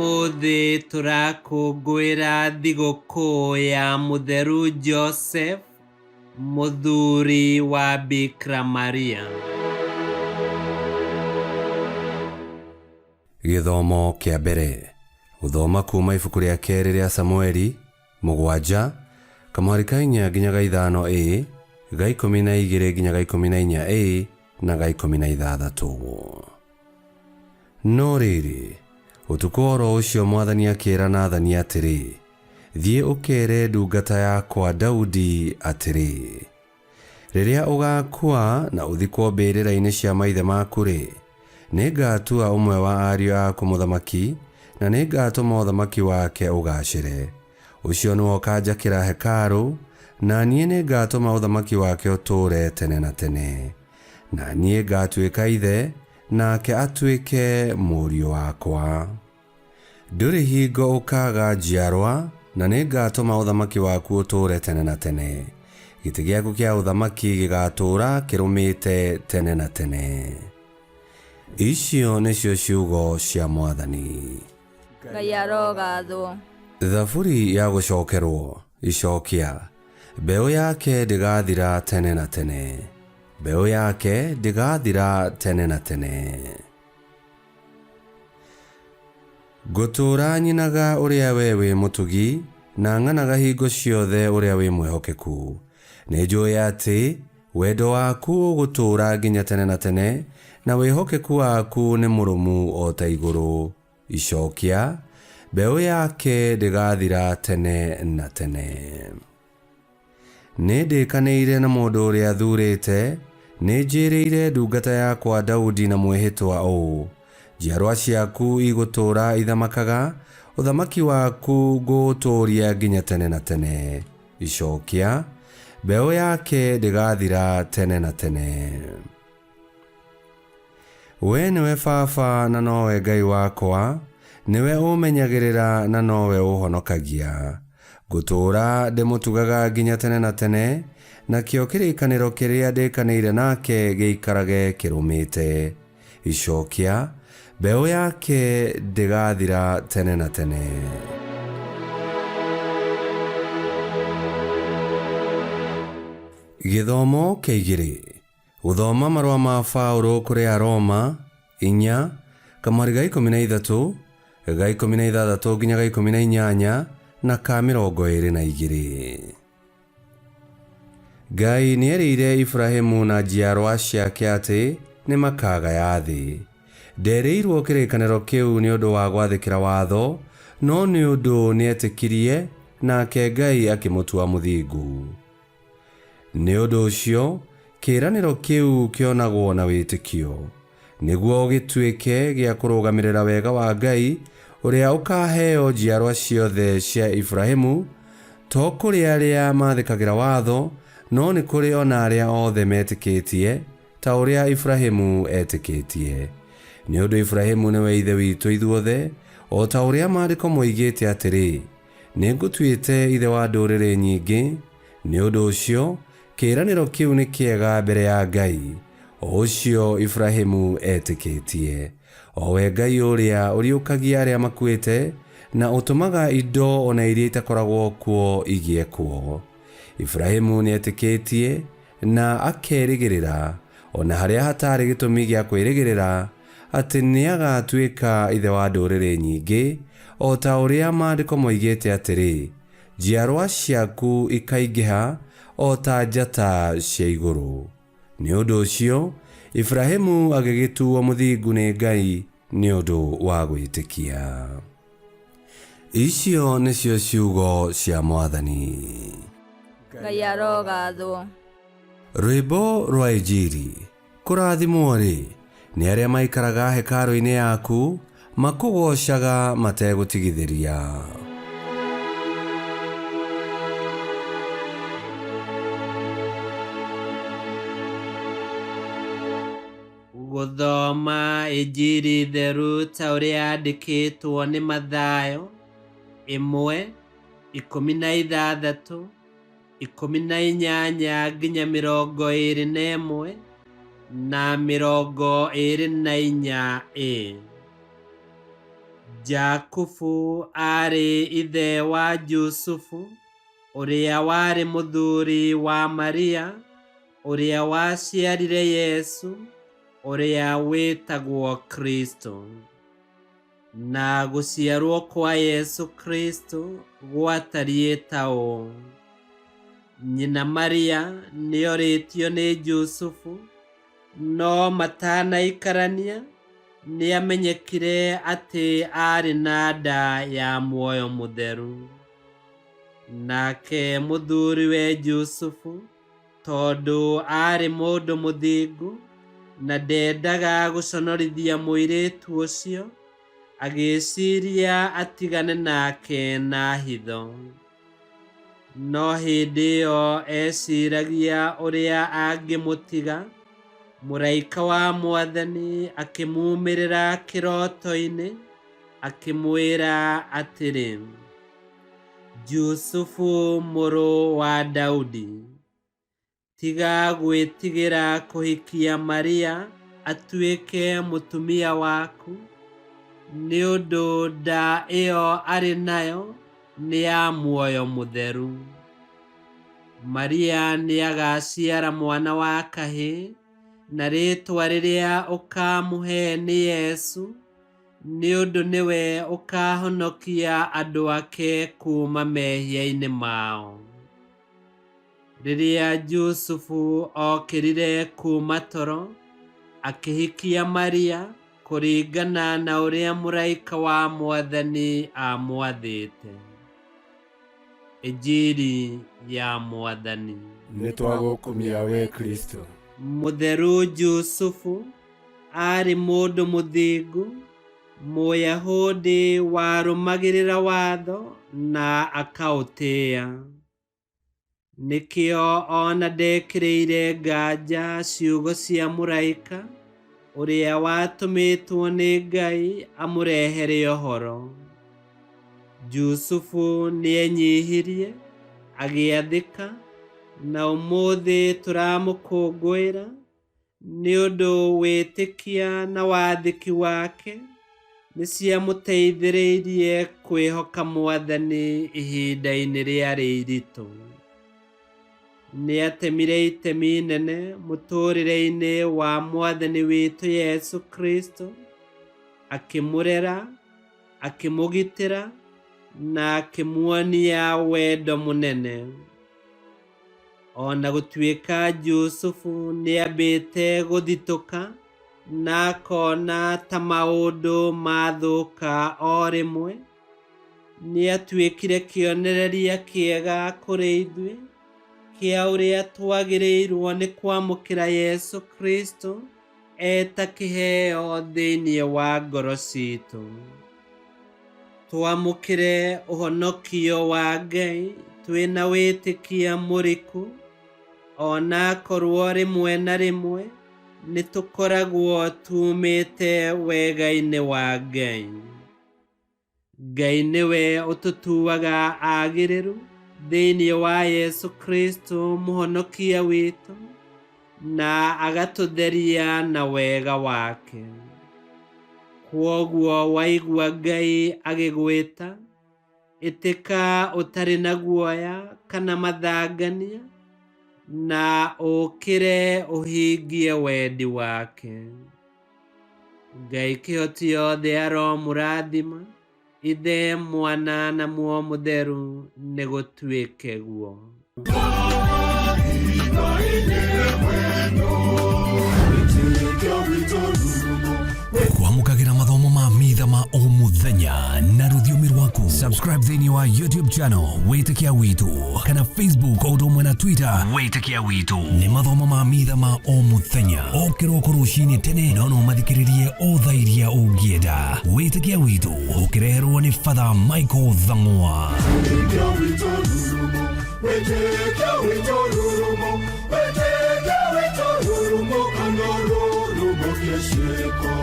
Ũmũthĩ tũrakũngũĩra thigũkũ ya Mũtheru Joseph, mũthuri wa Bikira Maria. Gĩthomo kĩa mbere. Gũthoma kuuma ibuku rĩa kerĩ rĩa Samueli, mũgwanja, kamũhari ka inya nginya ga ithano a, ga 12 nginya ga 14 a, na ga 16. No rĩrĩ, ũtukũ o ro ũcio mwathani akĩĩra Nathani atĩrĩ, Thiĩ ũkeere ndungata yakwa Daudi atĩrĩ, 'Rĩrĩa ũgaakua na ũthikwo mbĩrĩra-inĩ cia maithe maku-rĩ, nĩngatua ũmwe wa ariũ aku mũthamaki, na nĩngatũma ũthamaki wake ũgaacĩre. Ũcio nĩwe ũkaanjakĩra hekarũ, na niĩ nĩngatũma ũthamaki wake ũtũũre tene na tene. Na niĩ ngaatuĩka ithe, nake atuĩke mũriũ wakwa. Ndũrĩ hingo ũkaaga njiarwa, na nĩngatũma ũthamaki waku ũtũũre tene na tene. Gĩtĩ gĩaku kĩa ũthamaki gĩgaatũũra kĩrũmĩte tene na tene. Icio nĩcio ciugo cia Mwathani. Ngai arogathwo. Thaburi ya gũcokerwo, Icokia. Mbeũ yake ndĩgathira tene na tene. Mbeũ yake ndĩgathira tene na tene. Ngũtũũra nyinaga ũrĩa wee wĩ mũtugi, na ng'anaga hingo ciothe ũrĩa wĩ mwĩhokeku. Nĩnjũũĩ atĩ wendo waku ũgũtũũra nginya tene na tene, na wĩhokeku waku nĩ mũrũmu o ta igũrũ. Icokia, Mbeũ yake ndĩgathira tene na tene. Nĩndĩkanĩire na mũndũ ũrĩa thuurĩte, nĩnjĩĩrĩire ndungata yakwa Daudi na mwĩhĩtwa ũũ, 'Njiarwa ciaku igũtũũra ithamakaga, ũthamaki waku ngũũtũũria nginya tene na tene. Icokia, Mbeũ yake ndĩgathira tene na tene. Wee nĩwe baba na nowe Ngai wakwa, nĩwe ũmenyagĩrĩra na nowe ũhonokagia. Ngũtũũra ndĩmũtugaga nginya tene na tene, nakĩo kĩrĩkanĩro kĩrĩa ndĩkanĩire nake gĩikarage kĩrũmĩte. Icokia, Mbeũ yake ndĩgathira tene na tene. Gĩthomo kĩa igĩrĩ. Gũthoma marũa ma Paũlũ kũrĩ Aroma, inya, kamũhari ga 13, ga 16 nginya ga 18, na ka 22. Ngai nĩerĩire Iburahĩmu na njiarwa ciake atĩ nĩmakagaya thĩ. Nderĩirwo kĩrĩkanĩro kĩu nĩ ũndũ wa gwathĩkĩra watho, no nĩ ũndũ nĩetĩkirie, nake Ngai akĩmũtua mũthingu. Nĩ ũndũ ũcio, kĩĩranĩro kĩu kĩonagwo na wĩtĩkio, nĩguo gĩtuĩke gĩa kũrũgamĩrĩra wega wa Ngai ũrĩa ũkaaheo njiarwa ciothe cia Iburahimu, to kũrĩ arĩa mathĩkagĩra watho, no nĩ kũrĩ o na arĩa othe metĩkĩtie, ta ũrĩa Iburahimu etĩkĩtie. Nĩ ũndũ Iburahimu nĩwe ithe witũ ithuothe, o ta ũrĩa Maandĩko moigĩte atĩrĩ, Nĩngũtuĩte ithe wa ndũrĩrĩ nyingĩ, nĩ ũndũ ũcio kĩĩranĩro kĩu nĩ kĩega mbere ya Ngai, o ũcio Iburahimu etĩkĩtie, o we Ngai ũrĩa ũriũkagia arĩa makuĩte, na ũtũmaga indo o na iria itakoragwo kuo igĩe kuo. Iburahimu nĩetĩkĩtie na akerĩgĩrĩra, o na harĩa hatarĩ gĩtũmi gĩa kwĩrĩgĩrĩra, atĩ nĩagatuĩka ithe wa ndũrĩrĩ nyingĩ, o ta ũrĩa Maandĩko moigĩte atĩrĩ, Njiarwa ciaku ikaingĩha o ta njata cia igũrũ. Nĩ ũndũ ũcio Iburahimu agĩgĩtuo mũthingu nĩ Ngai nĩ ũndũ wa gwĩtĩkia. Icio nĩcio ciugo cia Mwathani. Ngai arogathwo. Rwĩmbo rwa Injiri. Kũrathimwo-rĩ, nĩ arĩa maikaraga hekarũ-inĩ yaku, makũgoocaga mategũtigithĩria. Gũthoma Injiri theru ta ũrĩa yandĩkĩtwo nĩ Mathayo, ĩmwe, 16, 18 nginya 21, na 24 a. Jakubu aarĩ ithe wa Jusufu, ũrĩa warĩ mũthuri wa Maria, ũrĩa waciarire Yesu, ũrĩa wĩtagwo Kristo. Na gũciarwo kwa Yesu Kristo gwatariĩ ta ũũ: nyina Maria nĩorĩtio nĩ Jusufu, no matanaikarania nĩamenyekire atĩ aarĩ na nda ya muoyo mũtheru. Nake mũthuriwe Jusufu, tondũ aarĩ mũndũ mũthingu na ndendaga gũconorithia mũirĩtu ũcio, agĩciria atigane nake na hitho. No hĩndĩ ĩyo eciragia ũrĩa angĩmũtiga, mũraika wa Mwathani akĩmumĩrĩra kĩroto-inĩ, akĩmwĩra atĩrĩ, Jusufu mũrũ wa Daudi, tiga gwĩtigĩra kũhikia Maria atuĩke mũtumia waku, nĩ ũndũ nda ĩyo arĩ nayo nĩ ya muoyo mũtheru. Maria nĩagaciara mwana wa kahĩĩ, na rĩĩtwa rĩrĩa ũkaamũhe nĩ Yesu, nĩ ũndũ nĩwe ũkaahonokia andũ ake kuuma mehia-inĩ mao. Rĩrĩa Jusufu okĩrire kuuma toro, akĩhikia Maria kũringana na ũrĩa mũraika wa Mwathani aamwathĩte. Injiri ya Mwathani. Nĩtwagũkumia we Kristo. Mũtheru Jusufu aarĩ mũndũ mũthingu, Mũyahudi warũmagĩrĩra watho na akaũtĩĩa. Nĩkĩo ona ndekĩrĩire nganja ciugo cia mũraika ũrĩa watũmĩtwo nĩ Ngai amũrehere ũhoro. Jusufu nĩenyihirie, agĩathĩka, na ũmũthĩ tũramũkũngũĩra nĩ ũndũ wĩtĩkia na wathĩki wake nĩciamũteithĩrĩirie kwĩhoka Mwathani ihinda-inĩ rĩarĩ iritũ. Nĩatemire itemi inene mũtũũrĩre-inĩ wa Mwathani witũ Yesu Kristo, akĩmũrera, akĩmũgitĩra, na akĩmuonia wendo mũnene. Ona gũtuĩka Jusufu nĩambĩte gũthitũka na akona ta maũndũ mathũka o rĩmwe, nĩatuĩkire kĩonereria kĩega kũrĩ ithuĩ kĩa ũrĩa twagĩrĩirwo nĩ kwamũkĩra Yesu Kristo eta kĩheo thĩinĩ wa ngoro citũ. Twamũkĩre ũhonokio wa Ngai twĩna wĩtĩkia mũriku, ona akorwo rĩmwe na rĩmwe nĩtũkoragwo tumĩte wega-inĩ wa Ngai. Ngai nĩwe ũtũtuaga agĩrĩru thĩinĩ wa Yesu Kristo mũhonokia witũ, na agatũtheria na wega wake. Kwoguo waigua Ngai agĩgwĩta, ĩtĩka ũtarĩ na guoya kana mathangania, na ũkĩre ũhingie wendi wake. Ngai kĩhoti yothe aromũrathima, Ithe, Mwana na Muoyo Mũtheru, nĩgũtuĩke guo. Kwamũkagĩra mathomo ma mitha ma o mũthenya na rũthiomi rwaku. Subscribe thĩinĩ wa YouTube channel Wĩtĩkia Witũ kana Facebook o ũndũ ũmwe na Twitter Wĩtĩkia Witũ. Nĩ mathomo ma mitha ma o mũthenya o kĩroko rũcinĩ tene, no no mathikĩrĩrie o thaa iria ũngĩenda. Wĩtĩkia Witũ ũkĩreherwo nĩ Father Michael Thang'wa. Wĩtĩkia witũ rurumo, wĩtĩkia witũ rurumo, wĩtĩkia witũ rurumo, kana rurumo kĩciĩko.